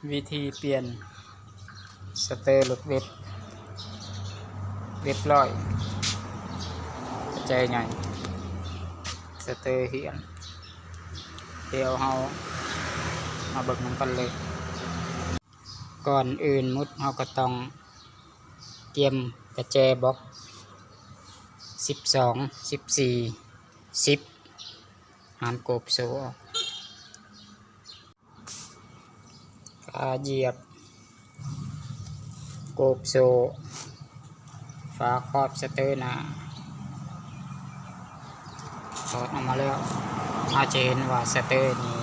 ວິທີປ່ຽນສະເຕີລົດເວັບ ເວັບຮ້ອຍ ກະແຈໃຫຍ່ ສະເຕີເຫື່ອມ. ດຽວເຮົາມາເບິ່ງນຳກັນເລີຍ. ກ່ອນອື່ນໝົດເຮົາກໍຕ້ອງກຽມກະແຈບັອກສິບສອງ ສິບສີ່ ສິບ ຫານໂກບໂສ້ອອກ. ກະຢຽບໂກບໂສ້ ຝາຄອບສະເຕີໜ້າ ຖອດອອກມາແລ້ວ ເຮົາຈະເຫັນວ່າສະເຕີນີ້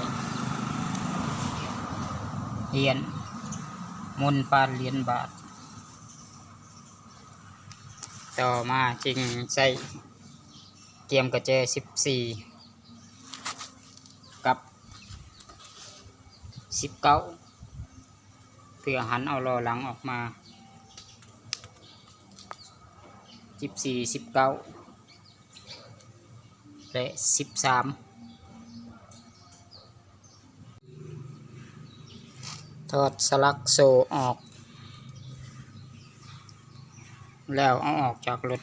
ຫຽນໝຸ່ນປານຫຼຽນບາດ. ຕໍ່ມາຈຶ່ງໃຊ້ກຽມກະແຈສິບສີ່ ກັບສິບເກົ້າ ເພື່ອຫັນເອົາລໍ້ຫຼັງອອກມາ ສິບສີ່ ສິບເກົ້າ ແລະ ສິບສາມ. ຖອດສະຫຼັກໂສ້ອອກ ແລ້ວເອົາອອກຈາກລົດ.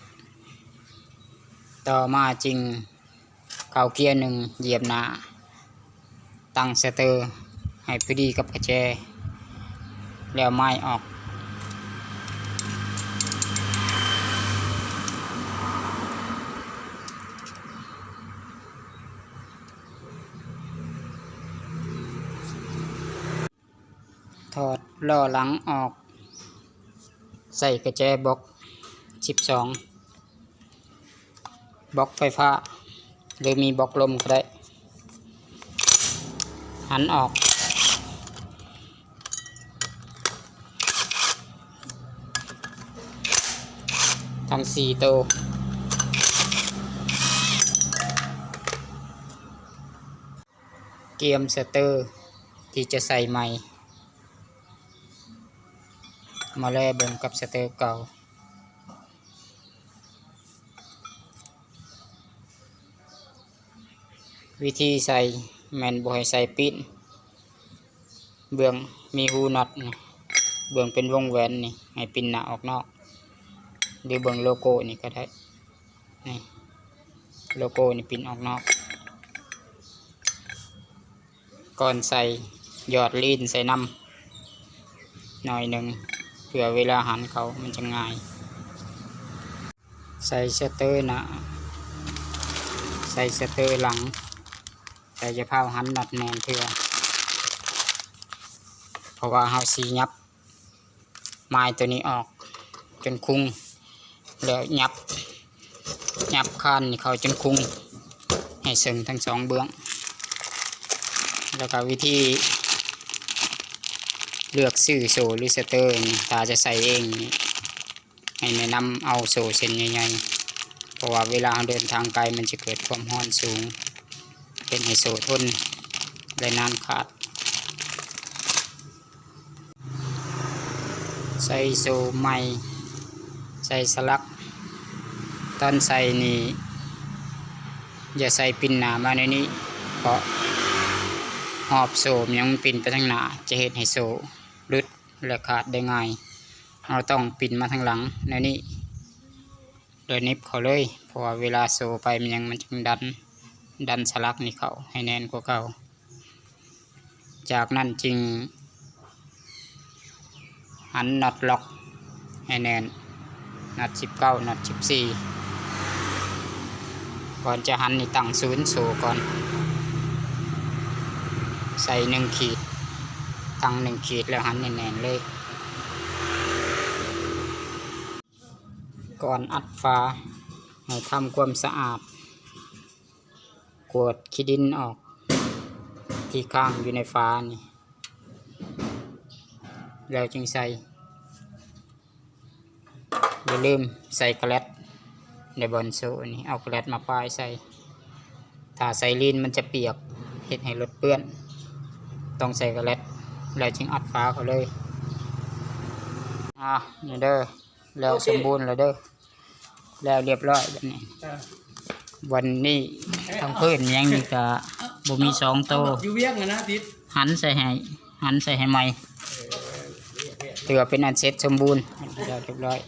ຕໍ່ມາຈຶ່ງເຂົ້າເກຍໜຶ່ງ ຢຽບໜ້າ ຕັ້ງສະເຕີໃຫ້ພໍດີກັບກະແຈ ແລ້ວໝາຍອອກ. ຖອດລໍ້ຫຼັງອອກ ໃສ່ກະແຈບັອກສິບສອງ ບັອກໄຟຟ້າ ຫຼືມີບັອກລົມກໍໄດ້ ຫັນອອກ ທັງສີ່ໂຕ. ກຽມສະເຕີທີ່ຈະໃສ່ໃໝ່ ມາແລເບິ່ງກັບສະເຕີເກົ່າ. ວິທີໃສ່ແມ່ນບໍ່ໃຫ້ໃສ່ປີ້ນ ເບື້ອງມີຮູນັອດນີ້ ເບື້ອງເປັນວົງແຫວນນີ້ ໃຫ້ປີ້ນໜ້າອອກນອກ ຫຼືເບິ່ງໂລໂກ້ນີ້ກໍໄດ້. ນີ້ ໂລໂກ້ນີ້ປີ້ນອອກນອກ. ກ່ອນໃສ່ ຫຍອດລີນໃສ່ນຳໜ້ອຍໜຶ່ງ ເພື່ອເວລາຫັນເຂົ້າມັນຈະງ່າຍ. ໃສ່ສະເຕີໜ້າ ໃສ່ສະເຕີຫຼັງ ແຕ່ຢ່າພາວຫັນນັອດແໜ້ນເທື່ອ ເພາະວ່າເຮົາຊິຫຍັບ ໝາຍໂຕນີ້ອອກຈົນຄຸງ ແລ້ວຫຍັບ ຫຍັບຄານນີ້ເຂົ້າຈົນຄຸງ ໃຫ້ເຊິ່ງທັງສອງເບື້ອງ. ແລ້ວກໍວິທີເລືອກຊື້ໂສ້ ຫຼື ສະເຕີນີ້ ຖ້າຈະໃສ່ເອງນີ້ ໃຫ້ແນະນຳເອົາໂສ້ເສັ້ນໃຫຍ່ໆ ເພາະວ່າເວລາເຮົາເດີນທາງໄກ ມັນຈະເກີດຄວາມຮ້ອນສູງ ເຮັດໃຫ້ໂສ້ທົນ ແລະ ນານຂາດ. ໃສ່ໂສ້ໃໝ່ ໃສ່ສະຫຼັກ. ຕອນໃສ່ນີ້ ຢ່າໃສ່ປີ້ນໜ້າມາແນວນີ້ ເພາະຮອບໂສ້ມັນຍັງປິ່ນໄປທາງໜ້າ ຈະເຮັດໃຫ້ໂສ້ຫຼຸດ ແລະ ຂາດໄດ້ງ່າຍ. ເຮົາຕ້ອງປິ່ນມາທາງຫຼັງແນວນີ້ ແລ້ວໜິບເຂົ້າເລີຍ ເພາະວ່າເວລາໂສ້ໄປມັນຍັງ ມັນຈຶ່ງດັນ ດັນສະຫຼັກນີ້ເຂົ້າໃຫ້ແໜ້ນກວ່າເກົ່າ. ຈາກນັ້ນຈຶ່ງຫັນນັອດລັອກໃຫ້ແໜ້ນ ນັອດສິບເກົ້າ ນັອດສິບສີ່. ກ່ອນຈະຫັນນີ້ຕັ້ງສູນໂສ້ກ່ອນ ໃສ່ໜຶ່ງຂີດ ຕັ້ງໜຶ່ງຂີດ ແລ້ວຫັນໃຫ້ແໜ້ນເລີຍ. ກ່ອນອັດຝາ ໃຫ້ທຳຄວາມສະອາດ ກວດຂີ້ດິນອອກທີ່ຄ້າງຢູ່ໃນຝານີ້ ແລ້ວຈຶ່ງໃສ່. ຢ່າລືມໃສ່ກະແລັດໃນບ່ອນໂສ້ນີ້ ເອົາກະແລັດມາປ້າຍໃສ່. ຖ້າໃສ່ລີນມັນຈະປຽກ ເຮັດໃຫ້ລົດເປື້ອນ. ຕ້ອງໃສ່ກະແລັດ ແລ້ວຈຶ່ງອັດຝາເຂົ້າເລີຍ. ອ່າ ນີ້ເດີ ແລ້ວ ໂອເຄ ສົມບູນແລ້ວເດີ ແລ້ວລຽບຮ້ອຍບາດນີ້. ເອີ ວັນນີ້ ເອີ ທາງພື້ນຫຍັງນີ້ກະບໍ່ມີສອງໂຕ ຢູ່ວຽງຫັ້ນນະ ຕິດ ຫັນໃສ່ໃຫ້ ຫັນໃສ່ໃຫ້ໃໝ່. ຖືວ່າເປັນອັນເສັດສົມບູນ ແລ້ວຮຽບຮ້ອຍ.